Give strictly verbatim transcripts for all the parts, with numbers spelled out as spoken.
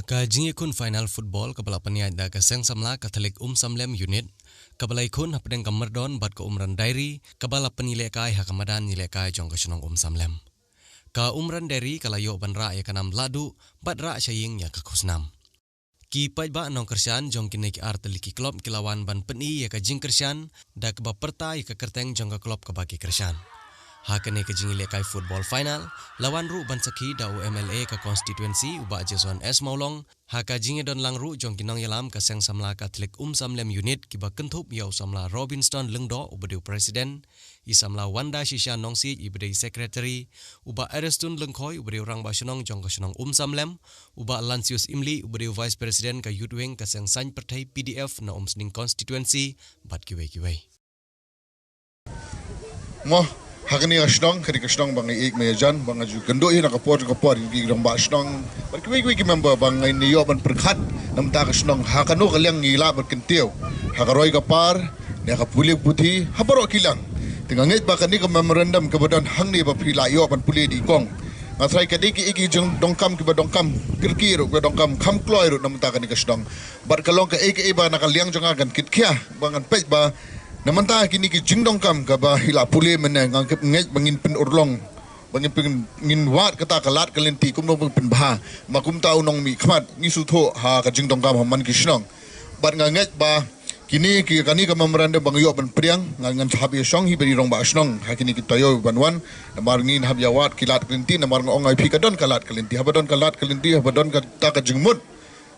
Ka jingïakhun final football kaba la pynïaid da ka Seng Samla Catholic Umsamlem Unit, kaba la ïakhun hapdeng ka Myrdon bad ka Umran Diary, kaba la pynïalehkai ha ka madan ïalehkai jong ka shnong Umsamlem. Ka Umran Diary ka la ïoh ban rah ïa ka nam lahduh bad rah sha ïing ïa ka khusnam. Ki paidbah nongkyrshan jong kine ki artylli ki club ki la wan ban pyni ïa ka jingkyrshan da kaba pyrta ïa ka kyrteng jong ka club kaba ki kyrshan. Ha kane ka jingïalehkai football final, la wan ruh ban sakhi da u M L A ka constituency u Bah Jason S Mawlong, ha ka jingïadon lang ruh jong ki nongïalam ka Seng Samla Catholic Umsamlem Unit kiba kynthup ïa u Samla Robinston Lyngdoh uba dei u president, i Samla Wanda Shisha Nongsiej iba dei secretary, u Bah Ariston Lyngkhoi uba dei u rangbah shnong jong ka shnong Umsamlem, u Bah Lansius Imli uba dei u vice president ka youth wing ka Seng Saiñ Pyrthei P D F na Umsning constituency, bad kiwei kiwei. Mo, ha kane ka shnong, kane ka shnong ba nga ïeit ma ïajan, ba nga ju kynduh hi na ka por ka por, ïa ki rangbah shnong bad kiwei kiwei ki member ba ngin ïoh ban pyrkhat na bynta ka shnong, ha kano ka liang ngi lah ban kyntiew, ha ka roi ka par ne ka pule puthi, ha baroh ki liang. Te nga ngeit ba kane ka memorandum kaba don hangne ba phi lah ïoh ban pule dei kong, nga tharai ka dei kiei ki jingdonkam kiba donkam kyrkieh ruh, kiba donkam kham kloi ruh na bynta kane ka shnong. Bad ka long kaei kaei ba na ka liang jong nga ngan kit khia, ba ngan peit ba na bynta kine ki jingdonkam kaba phi lah pule mynne, nga ngeit ba ngin pynurlong, ba ngin pyn, ngin wad kata ka lad ka lynti kumno ban pynbha. Ma kumta u nongmih khmat, ngi sngewthuh ha ka jingdonkam ha man ki shnong. Bad nga ngeit ba kine ki, kane ka memorandum ba nga ïoh ban pdiang, nga, ngan hap ïa shong hi bad i rangbah shnong ha kine ki taïew ban wan. Namar ngin hap ïa wad ki lad ka lynti, namar nga ong ïa phi ka don ka lad ka lynti, haba don ka lad ka lynti, haba don kata ka jingmut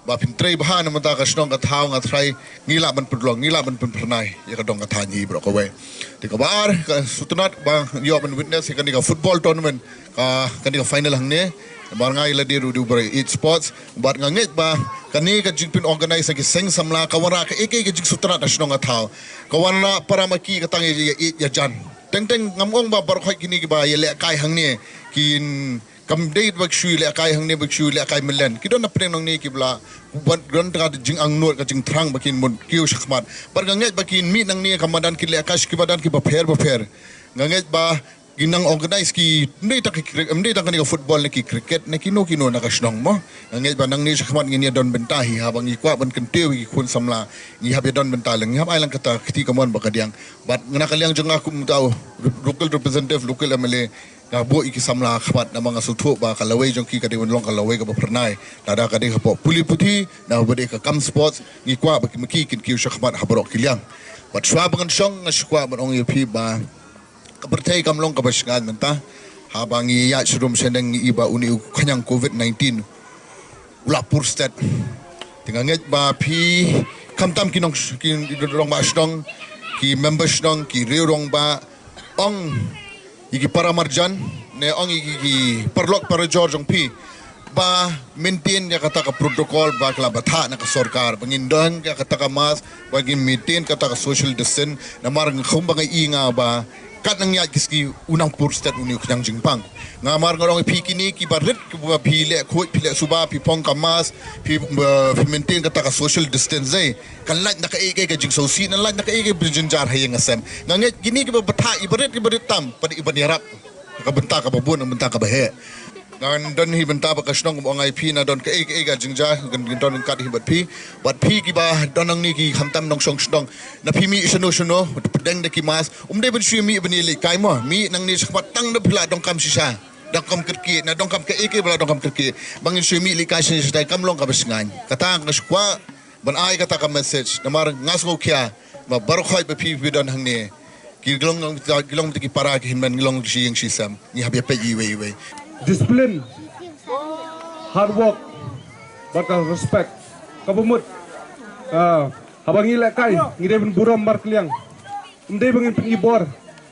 ba phin trei bha na bynta ka shnong ka thaw, nga tharai ngi lah ban pynlong, ngi lah ban pynphyrnai ïa ka dong ka thaiñ hi baroh kawei. Te kaba ar, ka sngewtynnat ba ïoh ban witness ïa kane ka football tournament, ka, kane ka final hangne. Namar nga ïa lade ruh dei u briew ïeit sports, bad nga ngeit ba kane ka jingpyn organise ha ki Seng Samla ka wanrah kaei kaei ka jingsngewtynnat ha shnong ka thaw. Ka wanrah para ma ki ka tang ïa, ïa ïeit ïajan. Teng teng ngam ong ba baroh khoit kine kiba ïalehkai hangne kin, kam dei ba ki shu ïalehkai hangne ba ki shu ïalehkai myllen. Ki don na pdeng nangne kiba lah, bad don ka jingangnud ka jingthrang ba kin mut kiew shakhmat. Bad nga ngeit ba kin mih nangne ka madan kin lehkai sha ki madan kiba pher bapher. Nga ngeit ba kin nang organise ki, ym dei tang ki kri-, ym dei tang kane ka football ne ki cricket ne kino kino na ka shnong mo. Nga ngeit ba nangne shakhmat ngin ïa don bynta hi, haba ngi kwah ban kyntiew ïa ki khun samla, ngi hap ïa don bynta lang, ngi hap ai lang kata ka kti kamon bad kadiang. Bad na ka liang jong nga kum uta u rep-, local representative, local M L A, nga buh ïa ki samla ha khmat namar nga sngewthuh ba ka lawei jong ki ka dei ban long ka lawei kaba phyrnai. Lada ka dei hapoh pule puthi, lada ka dei ka kam sports, ngi kwah ba ki, ma ki kin kiew shakhmat ha baroh ki liang. Bad shuwa ba ngan shong, nga shu kwah ban ong ïa phi ba ka pyrthei kam long kaba shngaiñ mynta. Haba ngi ïaid sharum shaneng ngi i ba une u khñiang covid nineteen u la pur stet. Te nga ngeit ba phi, khamtam ki nong, ki rangbah shnong, ki member shnong, ki riew rangbah, ong ïa ki para marjan ne ong ïa ki, ki paralok parajor jong phi ba maintain ïa kata ka protocol ba ka la bthah na ka sorkar, ba ngin don ïa kata ka mask, ba ngin maintain kata ka social distance. Namar nga, kumba nga i nga ba kat nang ïaid ki sngi u nang pur stet une u khñiang jingpang. Namar nga ong ïa phi kine kiba rit, kiba phi leh khuid, phi leh suba, phi phong ka mask, phi, ba, phi maintain kata ka social distance, eh, kan lait na kaei kaei ka jingsngewsih, kan lait na kaei kaei ka jingjynjar ha ïing ha sem. Nga ngeit kine kiba bthah, iba rit, iba rit tam, pat iban ïarap ka bynta kaba bun, ka bynta kaba heh. Ngan don hi bynta bad ka shnong, ba ong ïa phi, na don kaei kaei ka jingjia, ngan, ngan don ryngkat hi bad phi. Bad phi kiba don nangne, ki khamtam nongshong shnong, na phi mih shano shano, pdeng da ki mask. Ym dei ban shu mih ban ïalehkai mo, mih nangne shakhmat tang da phi la donkam shisha, donkam kyrkieh, na donkam kaei kaei ba la donkam kyrkieh, ba ngin shu mih lehkai shisha, kam long kaba shngaiñ. Kata nga shu kwah ban ai kata ka message, namar nga sngewkhia ba baroh khoit ba phi, phi don hangne, ki long, ki long ki para ki hynmen, ki long shi ïing shi sem, ngi hap ïa peit iwei iwei. Discipline, hard work, bad ka respect, kaba mut. Ah, haba ngi lehkai, ngi dei ban burom markylliang. Ym dei ba ngin pyni bor,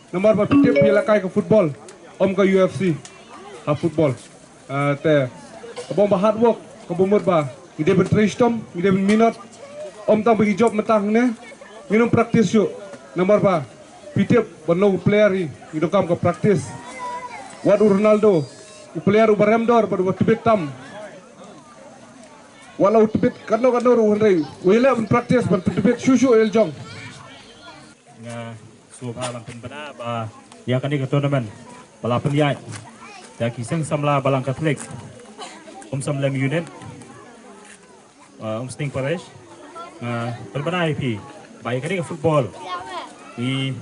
namar ba phi tip ïalehkai ka football, ym ka U F C ha football. Ah, te kaba ong ba hard work, kaba mut ba ngi dei ban trei shitom, ngi dei ban minot. Ym tang ba ngi jop mynta hangne, ngin ym practice shuh. Namar ba phi tip, ban long u player hi, ngi donkam ka practice. Wat u Ronaldo, u player uba rem dor bad uba tbit tam, wat la u tbit katno katno ruh, hynrei u ïaleh ban practice, ban tbit shuh shuh ïa la jong. Nga sngewbha ban pynbna ba ïa kane ka tournament ba la pynïaid da ki Seng Samla Balang Catholic Umsamlem Unit, uh, Umsning Paresh, nga pynbna ïa phi ba ïa kane ka football ngi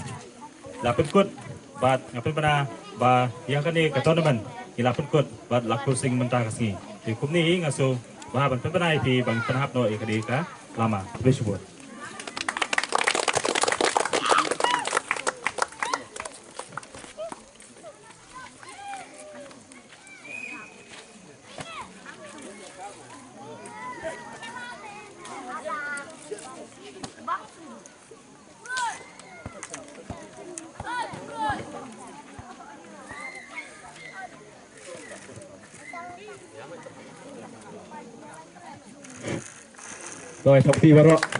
la pynkut bad nga pynbna ba ïa kane ka tournament ngi la pynkut bad la closing mynta ka sngi. Te kumne nga sngewbha ban pynbna ïa phi ba ngin pynhap noh ïa kane ka lama. Khublei shibun. Doi thok ti baroh.